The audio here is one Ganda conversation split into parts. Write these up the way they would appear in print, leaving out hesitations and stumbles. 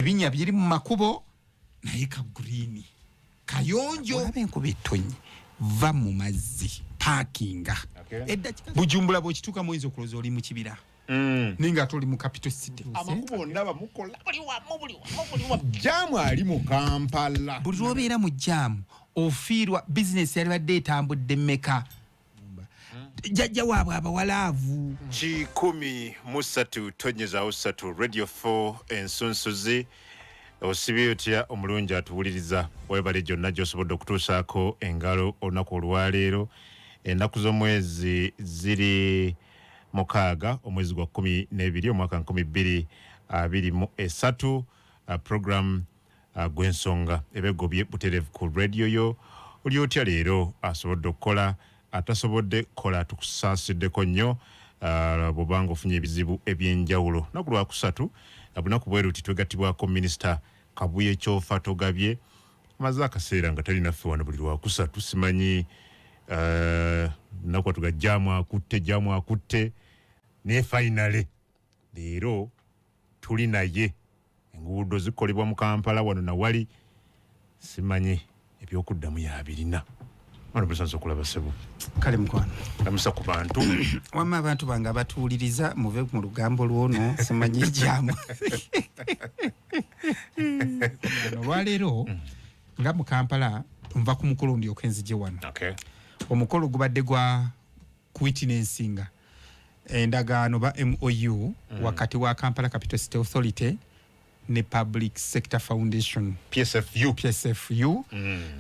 Ebinya biri mu makubo naye ka green kayonjo. Olaba enkuba etonye, va mu mazzi, parkinga. Eddakiika Bujumbula bw'okituuka muyinza okulowooza oli mu kibira naye nga ate oli mu capital city. Amakubo ndaba mukola buli wamu, buli wamu, buli wamu. Jaamu ali mu Kampala. Buli lw'obeera mu jaamu ofiirwa bizinesi yalibadde etambudde mmeka. Jjajja waabwe abawalaavu. 13.3 Radio 4 Ensunsuzi. Osibye otya omulungi atuwuliriza? Webale gyonna gy'osobodde okutuusaako engalo olunaku olwaleero. Ennaku z'omwezi ziri 6, omwezi gwa 12, omwaka 2023. Program gw'ensonga ebegobye butereevu ku radio yo. Oli otya leero? Asobodde okukola, atasobodde kukola, tukusaasiddeko nnyo bw'obanga ofunye ebizibu ebyenjawulo. Lunaku lwakusatu, bunaku bwe luti twegattibwako Minisita Kabuye Kyofa Togabye. Amaze akaseera nga tali naffe wano buli lwakusatu. Simanyi naku atuga jaamu akutte, jaamu akutte, naye finally leero tuli naye. Enguudo zikolebwa mu Kampala wano nawali, simanyi ebyokuddamu yabirina. Wano busanze okulaba sebo. Kale mukwano. Lamusa ku bantu. Wamma abantu bange abatuwuliriza, muve mu lugambo lwono, simanyi jaamu. Olwaleero nga mu Kampala nva ku mukolo, ndyoke nzije wano. Omukolo gubadde gwa kuwitnessinga endagaano ba MOU wakati wa Kampala Capital City Authority ne Public Sector Foundation. PSFU. PSFU,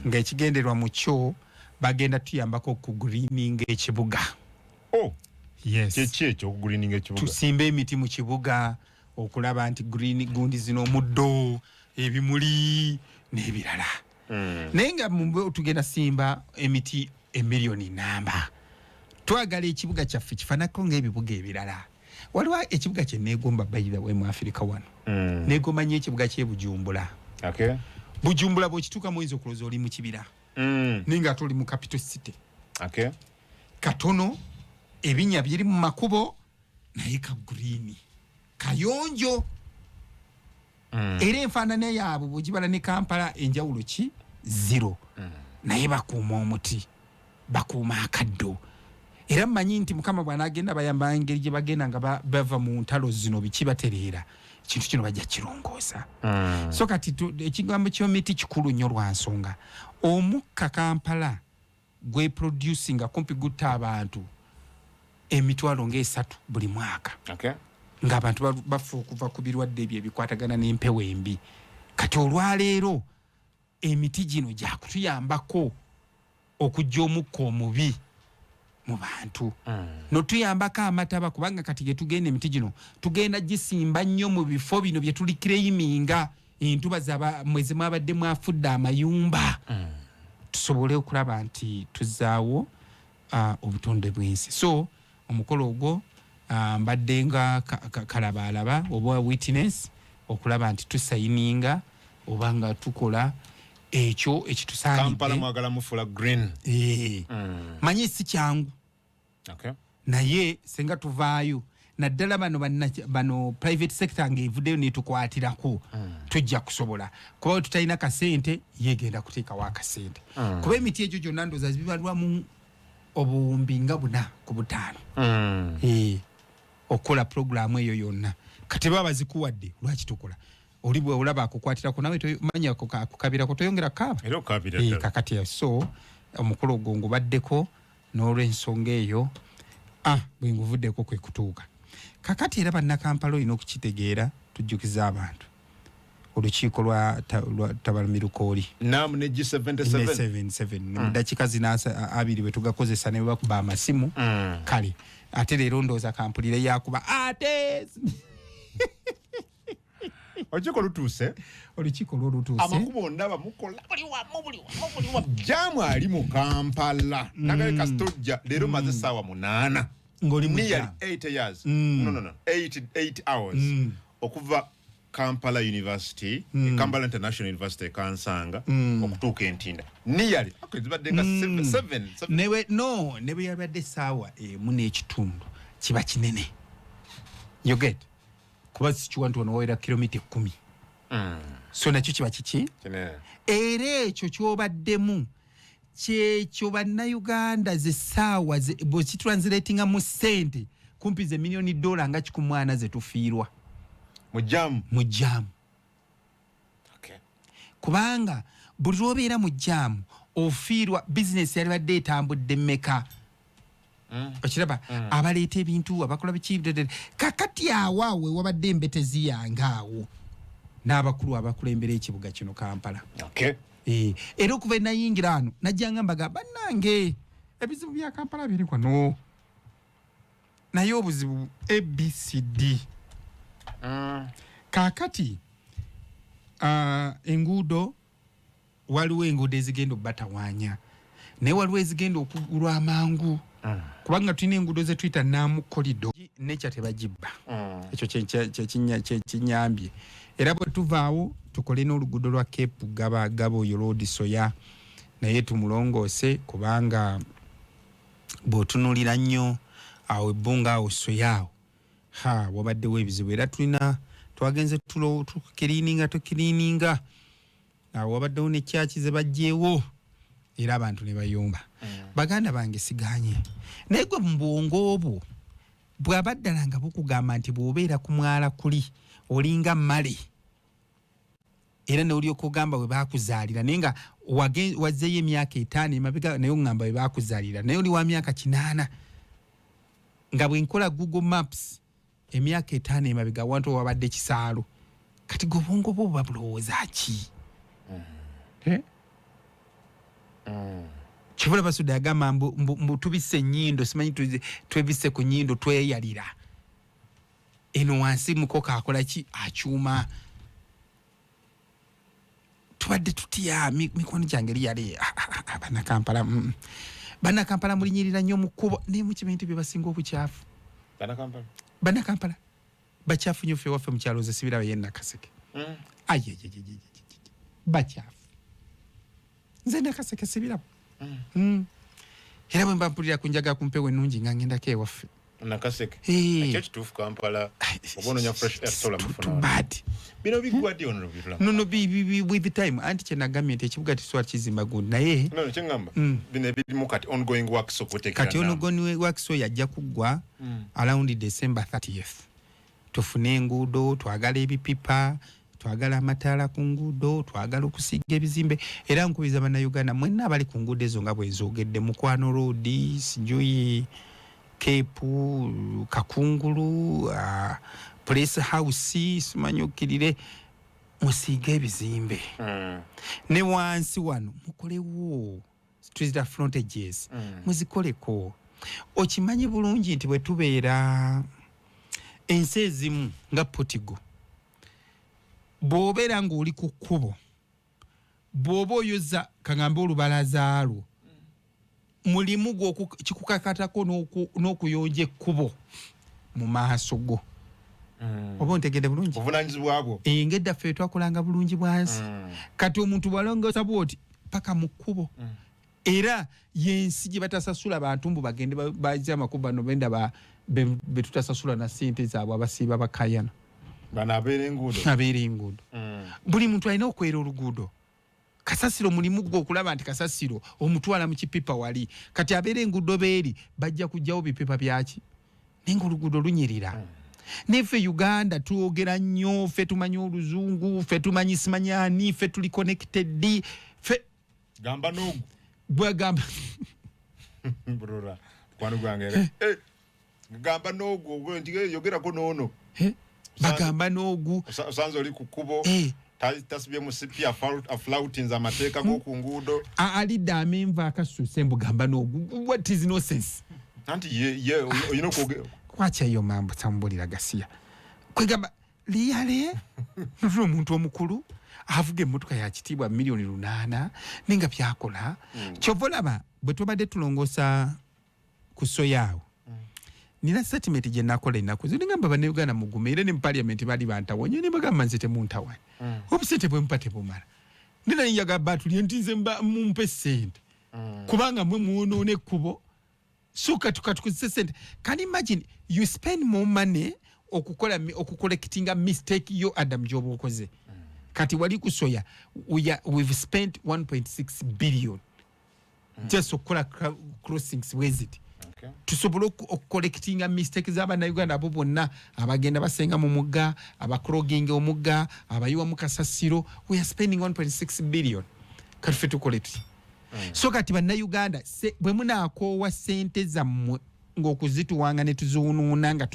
ng'ekigendererwa mu kyo bagenda tuyambako ku greening ekibuga. Oh. Yes. Kyeki ekyo, okugreening ekibuga? Tusimbe emiti mu kibuga okulaba nti green gundi zino, omuddo, ebimuli n'ebirala. Naye nga tugenda simba emiti emiliyoni namba. Twagala ekibuga kyaffe kifaanako ng'ebibuga ebirala. Waliwo ekibuga kye neegomba, by the way, mu Afirika wano. Neegomba nnyo ekibuga ky'e Bujumbura. Bujumbura bw'okituuka muyinza okulowooza oli mu kibira naye nga ate oli mu capital city. Katono, ebinya biri mu makubo naye ka green kayonjo. Era enfaanana yaabwe bw'ogibala ne Kampala, enjawulo ki? Zero. Naye bakuuma omuti, bakuuma akaddo. Era mmanyi nti Mukama bw'anaagenda bayamba, engeri gye bagenda nga bava mu ntalo zino biki, batereera ekintu kino, bajja kirongoosa. So kati ekigambo ky'emiti kikulu nnyo lwa nsonga omukka Kampala gweproducinga kumpi gutta abantu 300,000 buli mwaka ng'abantu bafa okuva ku birwadde ebyo ebikwatagana n'empewo embi. Kati olwaleero emiti gino gyakutuyambako okujja omukka omubi mu bantu notuyambako amataba, kubanga kati getugenda emiti gino tugenda gisimba nnyo mu bifo bino bye tuli claiminga entuba zaba mwezi mwabadde mwafudde amayumba, tusobole okulaba nti tuzaawo obutonde bw'ensi. So omukolo ogwo mbadde nga kalabaalaba oba witness okulaba nti tusayininga oba nga tukola ekyo Kampala ekitusaanidde. Mwagala mufula green. Eh, manyi si kyangu naye senga tuvaayo, naddala bano bano private sector ng'evuddeyo netukwatirako, tujja kusobola, kuba we tutalina kasente yegenda kuteekawo akasente, kuba emiti egyo gyonna ndooza bibalwamu 4,000 nga 5. Eh, okukola puroguramu eyo yonna. Kati baba bazikuwadde, lwaki tukola? Oli bwe olaba akukwatirako nawe manya akukabirako, toyongera kukaaba. Era okukabira Eh, ddala. Kakati so omukolo ogwo ngubaddeko n'olwensonga eyo. Ah, bwe nguvuddeko kwe kutuuka kakati. Era bannakampala olina okukitegeera, tujjukiza abantu olukiiko lwa tabalamirukooli. Nam ne G77. 77 mu dakiika zino 20 bwe tugakozesa ne bakuba amasimu. Kale ate leero ndowooza kampulire yakuba ate. Olukiiko lutuuse. Olukiiko lwo lutuuse. Amakubo ndaba mukola buli wamu, buli wamu, buli wamu. Jaamu ali mu Kampala nagale kasita leero maze essaawa 8 Ng'oli mu nearly jam. 8 years, no, 8 hours okuva Kampala University, Kampala International University e Kansanga okutuuka Entinda, nearly. Okay, zibadde nga 7. Newe no ne bwe yabadde essaawa 1.5 kiba kinene, you get, kuba sikiwa nti ono wawera kilomita 10. So nakyo kiba kiki? Era ekyo kyobaddemu kyekyo Bannayuganda zessaawa bwekitranslatinga mu ssente kumpi ze miliyoni dola nga 140 zetufiirwa mu jam. Kubanga buli lwobeera mu jam ofiirwa bizinesi yalibadde etambudde mmeka. Okiraba? Abaleeta ebintu, abakola biki. Kakati awo awo wabadde embetezi yange awo n'abakulu abakulembera ekibuga kino Kampala. Era okuva enayingira ano najjanga mbaga, bannange, ebizibu bya Kampala biri wano, naye obuzibu ABCD. Kaakati enguudo, waliwo enguudo ezigenda obbatawaanya, naye waliwo ezigenda okugulwa amangu, kubanga tulina enguudo zetuyita namu corridor, nekya tebagibba. Ekyo kyekinyambye. Era bwe tuvaawo tukole n'oluguudo lwa Cape Gaba Gaba, oyo Road Soya, naye tumulongoose, kubanga bw'otunuulira nnyo awo ebbunga awo Soya awo ha wabaddewo ebizibu. Era tulina twagenze tukiriininga tukiriininga awo, wabaddewo ne kyaki ze baggyewo era abantu ne bayomba. Baganda bange, siganye, naye gwe mu bwongo obwo bw'aba ddala nga bukugamba nti bw'obeera ku mwala kuli olinga mmale, era nolyoka ogamba we bakuzaalira, naye nga wazzeeyo emyaka 5 emabega, naye oŋŋamba we bakuzaalira, naye oli wa myaka 80. Nga bwe nkola Google Maps emyaka 5 emabega, awantu wabadde kisaalo. Kati gwe obwongo bwo buba bulowooza ki? Eh? Kibula Basudde agamba mbu tubisse ennyindo, simanyi twebisse ku nnyindo, tweyalira eno wansi, mukoka akola ki, akyuma. Tubadde tutya, mikwano gyange? Eri yali Bannakampala, Bannakampala mulinyirira nnyo mu kkubo, naye mukimanyi nti bye basinga obukyafu? Bannakampala? Bannakampala bakyafu nnyo. Ffe waffe mukyalo nze sibiraba ye Nakaseke. Ayayayayayaya, bakyafu. Nze Nakaseke sibiraba. Era bwe mba mpulira ku njaga ku mpewo ennungi nga ngendako ewaffe. Nakaseke? Eh. Ekyo kituufu, Kampala oba onoonya fresh air sola Too mufuna bad. Bino biggwa ddi ono bitula? No, be with the time. Anti kyenagambye nti ekibuga tekisobola kizimba gundi, naye No, kyeŋŋamba, bino ebirimu kati ongoing works okuteekera. Kati ongoing works oyo ajja kuggwa around December 30th. Tufune enguudo, twagala ebipipa, twagala amataala ku nguudo, twagala okusiiga ebizimbe. Era nkubiriza Bannayuganda mwenna abali ku nguudo ezo nga bwenzogedde, Mukwano Road, sijuyi Cape, Kakungulu, Place House, simanyi okkirire, musiige ebizimbe. Ne wansi wano mukolewo street frontages, muzikoleko. Okimanyi bulungi nti bwe tubeera ensi ezimu nga Portugal, bw'obeera ng'oli ku kkubo, bw'oba oyoza kaŋambe olubalaza lwo, mulimu kikukakatako n'okuyonja ekkubo mu maaso go. Oba ontegedde bulungi? Obuvunanyizibwa bwo. Engedda ffe twakolanga bulungi bwansi. Kati omuntu bwalongoosa bwoti paka mu kkubo, era yensi gye batasasula bantu mbu bagende baze amakubo. Bano benda betutasasula na ssente zaabwe, abasiiba bakayana. Bano abeera enguudo. Abeera enguudo. Buli muntu alina okwera oluguudo. Kasasiro mulimu gwe okulaba nti kasasiro omutwala mu kipipa wali. Kati abeera enguudo beeri bajja kugjawo bipipa byaki, naye nga oluguudo lunyirira. Neffe Uganda twogera nnyo, ffe tumanyi oluzungu, ffe tumanyi simanyi ani, ffe tuli connected, ffe Gamba n'ogu. Bwagamba. Burora mukwano gwange eh, gamba n'ogwo nti eh, yogerako n'ono. Eh, bagamba n'ogu. Osanze oli ku kkubo, tasibye musipi, afloutinze amateeka g'oku nguudo. Alidde amenvu akasuse, mbugamba n'ogu. What is nonsense? Anti ye olina okwogera. Kwakyayo mambo tambulira gasiya. Kwegamba liyale notula omuntu omukulu avuga emmotoka ya kitiibwa miliyoni 800, naye nga byakola. Kyova olaba bwe tubadde tulongoosa ku soyaawo, nina statement gye nakola ennaku zino, ngamba Bannayuganda mugume. Era ne mu parliament baali bantawanya, ne bagamba nze temuntawanya, obusente bwe mupa tebumala. Nina njaga batulye nti nze mumpe sente, kubanga mwe mwonoona ekkubo. So katukozese sente. Can imagine you spend more money okukola okucollectinga mistake yo Adam gyoba okoze. Kati wali kusoya we've spent 1.6 billion just okukola crossings bweziti tusobole okucorrectinga mistake z'abannayuganda abo bonna abagenda basenga mu mugga, abaclogginga omugga, abayiwa mu kasasiro. We are spending 1.6 billion. Kati ffe tukole tuti? So kati bannayuganda, bwe munaakoowa sente zammwe ng'okuzituwanga ne tuziwunuuna nga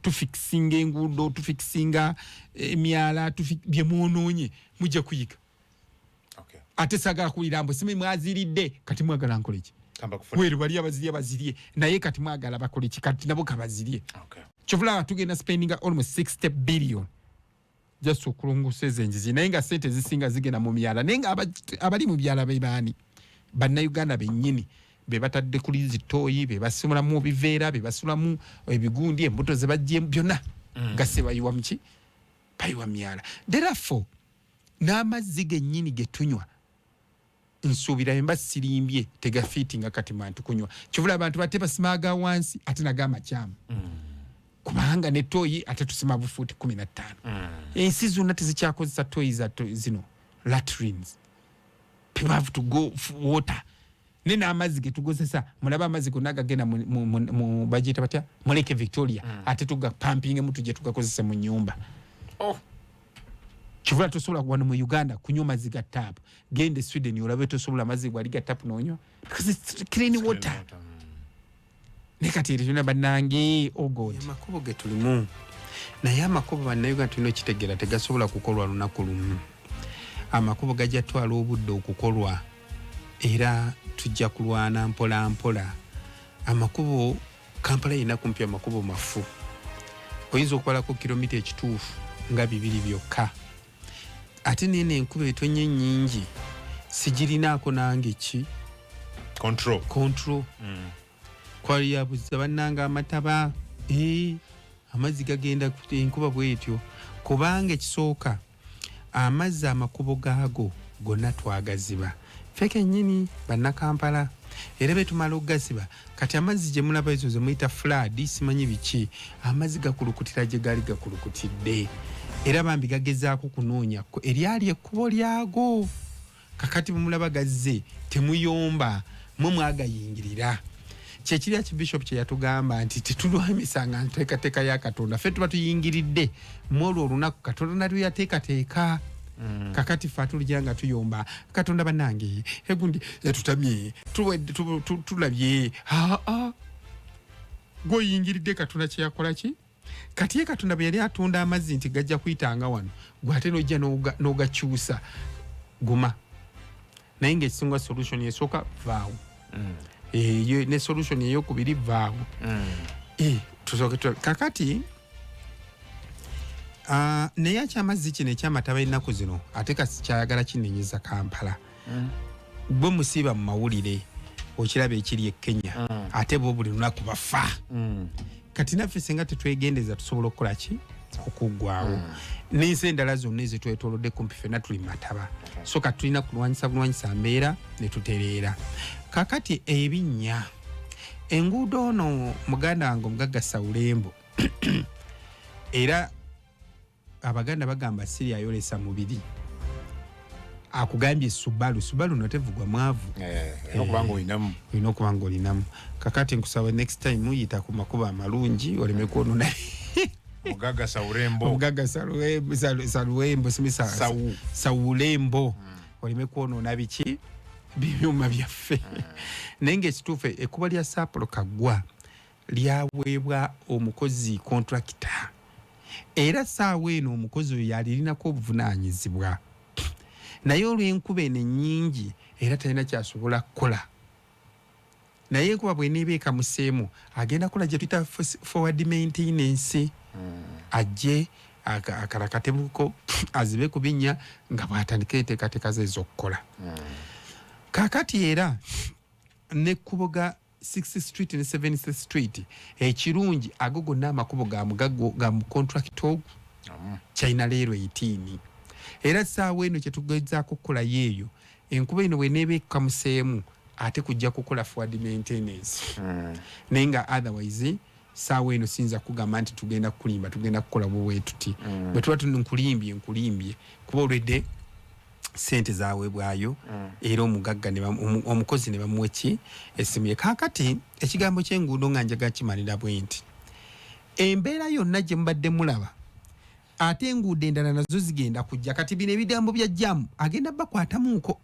tufixinga enguudo, tufixinga emyala, bye mwonoonye, mujja kuyiga. Ate saagala kuwulira mbu simi mwaziridde. Kati mwagala nkole ki? Kamba kufuna. Weeru bali abazirye bazirye, naye kati mwagala bakole ki? Kati nabo kabazirye. Kyovulaba tugenda spendinga almost 60 billion just okulongosa ezo enzizi, naye nga sente zisinga zigenda mu myala, naye nga abali mu byala be baani? Bannayuganda bennyini be batadde kuli zitooyi, be basimulamu ebiveera, be basulamu ebigundi, embuto ze baggyemu byonna gase bayiwa muki? Bayiwa myala. Therefore n'amazzi gennyini ge tunywa, nsuubira mba sirimbye, tegafiitinga kati bantu kunywa. Kivula abantu bate basima aga wansi ate nago amakyamu, kubanga ne toyi ate tusima bufuuti 15. Ensi zonna tezikyakozesa toyi za zino latrines. People have to go water ne n'amazzi getugozesa. Mulaba amazzi gonna gagenda mu bagiyita batya, mu Lake Victoria, ate tugapampingemu tujje tugakozese mu nyumba. Oh. Kivula tosobola wano mu Uganda kunywa mazzi ga tap. Genda e Sweden olabe, tosobola amazzi gwali ga tap nonywa because it's clean water. Naye kati eryo lyonna bannange, oh God, amakubo ge tulimu. Naye amakubo, bannayuganda, tulina okitegeera, tegasobola kukolwa lunaku lumu. Amakubo gajja twala obudde okukolwa, era tujja kulwana mpola mpola. Amakubo, Kampala yenna kumpi amakubo mafu. Oyinza okubalako kilomita ekituufu nga 2 byokka. Ate nene enkuba etonye nnyingi, sigirinaako nange ki? Control. Control. Kwali yabuza bannanga amataba, amazzi gagenda enkuba bwetyo, kubanga ekisooka amazzi amakubo gaago gonna twagaziba ffe kennyini bannakampala, era betumala okugaziba kati amazzi gye mulaba ezo ze muyita flood, simanyi biki, amazzi gakulukutira gye gaali gakulukutidde, era bambi gagezaako kunoonya eryali ekkubo lyago. Kakati bwemulaba gazze, temuyomba, mwe mwagayingirira. Kyekiri Archbishop kye yatugamba nti tetulwamisanga nteekateeka ya Katonda, ffe tuba tuyingiridde mu olwo olunaku Katonda nalyo yateekateeka. Kakati ffe atulugira nga tuyomba Katonda, bannange egundi etutamye, tulabye aa gwoyingiridde Katonda kyeyakola ki. Kati ye Katonda bwe yali atunda amazzi nti gajja kuyitanga wano, gwe ate nojja n'ogakyusa. Guma. Naye ngaekisinga solution esooka, vaawo. Eyo ne solution eyokubiri, vaawo. Tusooke kakati naye akyamazzi kino ekyamataba ennaku zino ate kasi kyayagala kinenyeza Kampala. Gwe musiiba mu mawulire okiraba ekiri e Kenya, ate bo buli lunaku bafa. Kati naffe singa tetwegendeza tusobola okukola ki? Okuggwawo n'ensi endala zonna ezitwetolodde kumpi ffenna tuli mataba. So kati tulina kulwanyisa bulwanyisa mbeera ne tutereera. Kakati ebinnya enguudo, ono muganda wange omugagga Sawulembo, era Abaganda bagamba siri ayolesa mubiri, akugambye Subaru. Subaru no tevugwa mwavu. Olina okuba nga olinamu. Olina okuba nga olinamu. Kakati nkusaba next time muyita ku makubo amalungi oleme kwonona. Mugagga Sawulembo. Omugagga Saluwembo, simi Sawu. Sawulembo, oleme kwonoona biki bibyuma byaffe. Naye ngaekituufu, ekkubo lya Saapolo Kaggwa lyaweebwa omukozi contractor, era saawa eno omukozi oyo yalirinako obuvunaanyizibwa, naye olw'enkuba eno ennyingi era talina kyasobola kukola. Naye enkuba bw'eneeba ekamuseemu, agenda kukola gye tuyita forward maintenance, ajje akalakatebuko azibe ku binnya nga bw'atandika enteekateeka ze ez'okukola. Kaakati era nekkubo ga 6th Street ne 7th Street, ekirungi ago gonna amakubo ga mugago ga mu contract ogu China leero 18, era saawa eno kyetugezaako okukolayo eyo enkuba eno bweneeba ekamuseemu ate kujja kukola forward maintenance, naye nga otherwise Saawa eno siyinza kugamba nti tugenda kukulimba, tugenda kukola bwe tuti. Bwe tuba nkulimbye, nkulimbye, kuba olwedde sente zaweebwayo. Era omugagga omukozi ne bamuwa ki essimu ye. Kaakati ekigambo ky'enguudo nga njaga kimalira bwe nti, embeera yonna gye mubadde mulaba, ate enguudo endala nazo zigenda kujja. Kati bino ebigambo bya jam agenda bakwatamuuko.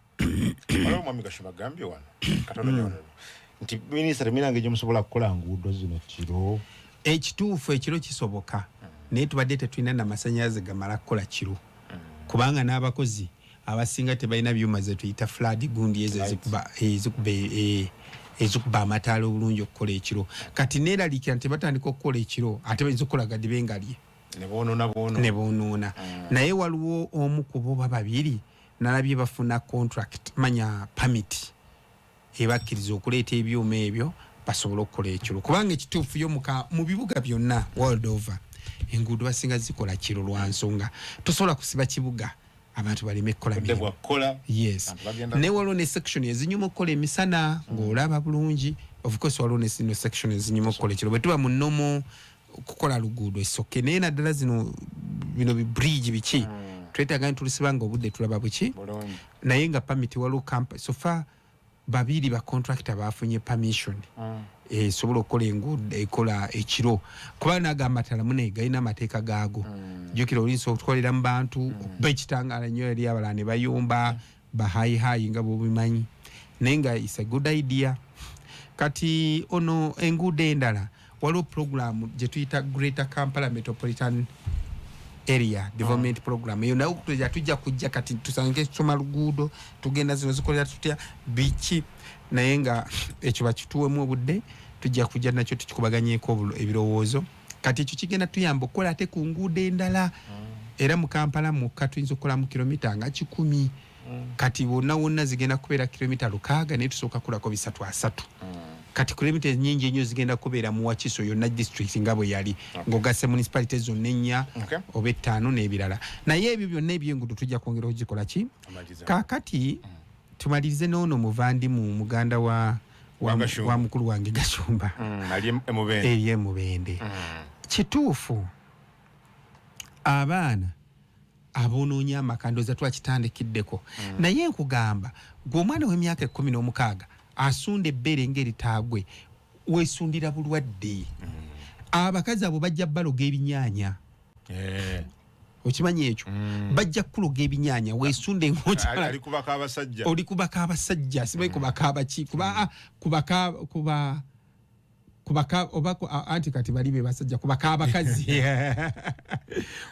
Waliwo omwami Gashumba agambye wano katono nnyo wano nti minisita, temulina ngeri gyemusobola kukola nguudo zino kiro. Ekituufu, ekiro kisoboka, naye tubadde tetulina namasanyalaze gamala kukola kiro, kubanga n'abakozi abasinga tebalina byuma zetuyita flood gundi ezo ezikuba amataala obulungi okukola ekiro. Kati neeraliikira nti batandika okukola ekiro, ate bayinza okukola gadibe ngalye ne boonoona bwono. Ne boonoona. Naye waliwo omu ku bo babiri nalabye bafuna contract, manya permit ebakkiriza okuleeta ebyuma ebyo basobole okukola ekiro, kubanga ekituufu yo mu bibuga byonna world over enguudo basinga zikola kiro, lwa nsonga tosobola kusiba kibuga abantu baleme kukola budde mirimu. Bwakukola. Yes. Abantu bagenda. Naye waliwo ne section ezinyuma okukola emisana ng'olaba bulungi. Of course waliwo ne zino section ezinyuma okukola ekiro. Bwe tuba mu nomo kukola luguudo esoke, naye naddala zino bino bi bridge biki, twetaaga nti tulisiba nga obudde tulaba buki. Bulungi. Naye nga permit, waliwo so far babiri ba contractor bafunye permission esobola okukola enguudo ekola ekiro, kuba nago amatala mune galina amateeka gaago. Jjukira olinsa okukolera mu bantu, okuba ekitangaala nnyo eri abalala ne bayumba bahayihayi nga bwobimanyi, naye nga is a good idea. Kati ono enguudo endala, waliwo program gye tuyita Greater Kampala Metropolitan Area Development Program. Eyo nayo tujja tujja kujja kati tusange tusoma luguudo, tugenda zino zikolera tutya biki, naye nga ekyo bakituwemu obudde, tujja kujja nakyo tukikubaganyeko ebirowoozo. Kati ekyo kigenda tuyamba okukola ate ku nguudo endala. Era mu Kampala mwokka tuyinza okukolamu kilomita nga 100. Kati wonna wonna zigenda kubeera kilomita 600, naye tusooka kukolako 330. Kati kilomita enyingi ennyo zigenda kubeera mu Wakiso yonna, district nga bwe yali, ng'ogasse municipality zonna ennya oba ettaano n'ebirala. Naye ebyo byonna ebyenguudo tujja kwongera okugikola ki. Amaliriza. Kaakati tumalirize n'ono muvandimu muganda Wa Gashumba. wa mukulu wange Gashumba. Ali emubende. Eri emubende. Kituufu, abaana abonoonya amaka, ndowooza twakitandikiddeko. Naye nkugamba gwe omwana w'emyaka 16 asunda ebbeere ng'eritaagwe, weesundira bulwadde. Abakazi abo bajja baloga ebinyaanya. Okimanyi ekyo? Bajja kukuloga ebinyaanya, weesunde ng'okyala. Ali kubaka abasajja. Oli kubaka abasajja, simanyi kubaka abaki, kuba kubaka kuba kubaka oba anti kati bali be basajja kubaka abakazi.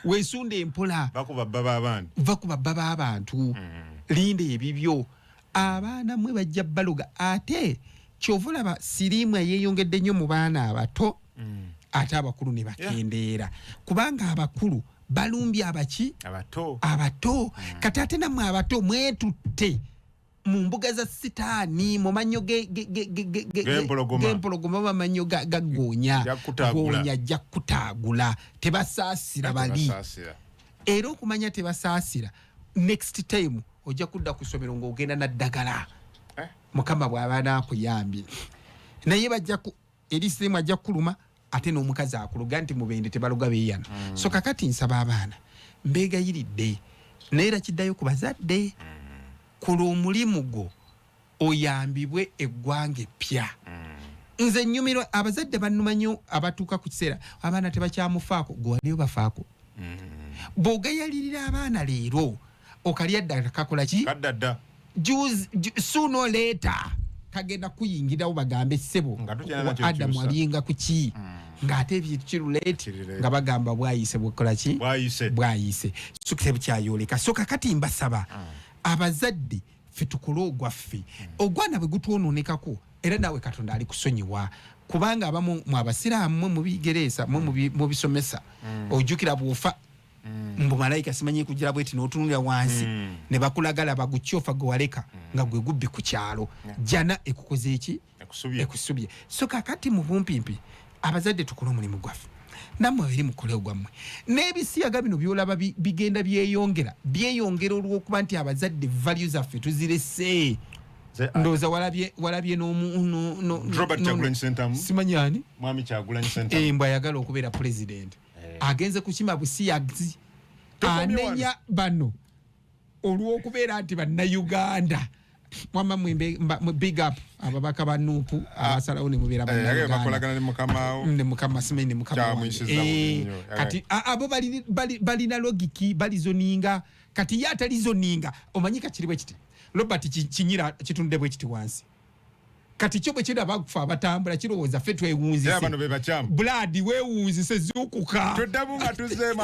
Weesunde empola. Bakuba bba b'abaana. Va ku babba b'abantu, linda ebibyo. Abaana mwe bajja baloga. Ate kyova olaba siriimu eyeeyongedde nnyo mu baana abato, ate abakulu ne bakendeera, kubanga abakulu balumbye abaki? Abato. Abato. Kati ate nammwe abato mwetutte mu mbuga za sitaani, mu mannyo G'empologoma. g'empologoma oba mannyo ga goonya. Ajja kutaagula. Goonya ajja kutaagula. Tebasaasira bali. Tebasaasira. Era okumanya tebasaasira, next time ojja kudda ku ssomero ng'ogenda naddagala. Eh? Mukama bw'aba naakuyambye, naye bajja ku eri sirimu ajja kukuluma, ate n'omukazi akuluga nti mubende tebaluga beeyana. So kakati nsaba abaana, mbeegayiridde, naye era kiddayo ku bazadde, kola omulimu gwo oyambibwe eggwanga eppya. Nze nnyumirwa abazadde bannuma nnyo abatuuka ku kiseera abaana tebakyamufaako. Gwe waliyo bafaako. Bw'ogayalirira abaana leero, okalya ddala kakola ki? Kadda dda. Sooner or later kagenda kuyingirawo, bagambe ssebo Nga tukyalina nakyo Adamu kyusa. alinga ku ki, ng'ate kiri late. Kiri late. Nga bagamba bwayise bukola ki? Bwayise. Bwayise, so tebukyayoleka. So kakati mbasaba abazadde, ffe tukole ogwaffe. Ogwana bwe gutwonoonekako, era naawe Katonda ali kusonyiwa, kubanga abamu mu abasiraamu mwe mubigereesa, mwe mubisomesa. Ojjukira bw'ofa mbu malayika simanyi kugira bweti n'otunulira wansi ne bakulagala bagukyofa gwe waleka nga gwe gubbi ku kyalo, jana ekukoze eki? Ekusubye. Ekusubye. So kakati mu bumpimpi, abazadde tukole omulimu gwaffe, nammwe eri mukole ogwammwe. N'ebisiyaga bino byolaba bigenda byeyongera byeyongera olw'okuba nti abazadde value zaffe tuzirese. Ndowooza walabye n'omu Robert Kyagulanyi Ssentamu. Simanyi ani. Mwami Kyagulanyi Ssentamu. Eh, mbw ayagala okubeera president. Agenze kukima busiyazi. Tokomye wano. Anenya bano olw'okubeera nti Bannayuganda. Wamma mwe big up ababaka ba NUP abasalawo ne mubeera Eh, yagala Bannayuganda. Bakolagana ne mukamaawo. Ne mukama, simanyi ne mukama wange. Kyamuyisizza Eh, bubi nnyo. Kati abo balina logic, balizoninga. Kati ye atalizoninga, omanyi kakiri bwe kiti, Robert, kinyira kitunde bwe kiti wansi. Kati kyo bwe kiraba kufa abatambula, kirowooza ffe Era twewunzise. bano be bakyamu. Blood, weewunzise, zuukuka. Tuddamu nga tuzzeemu.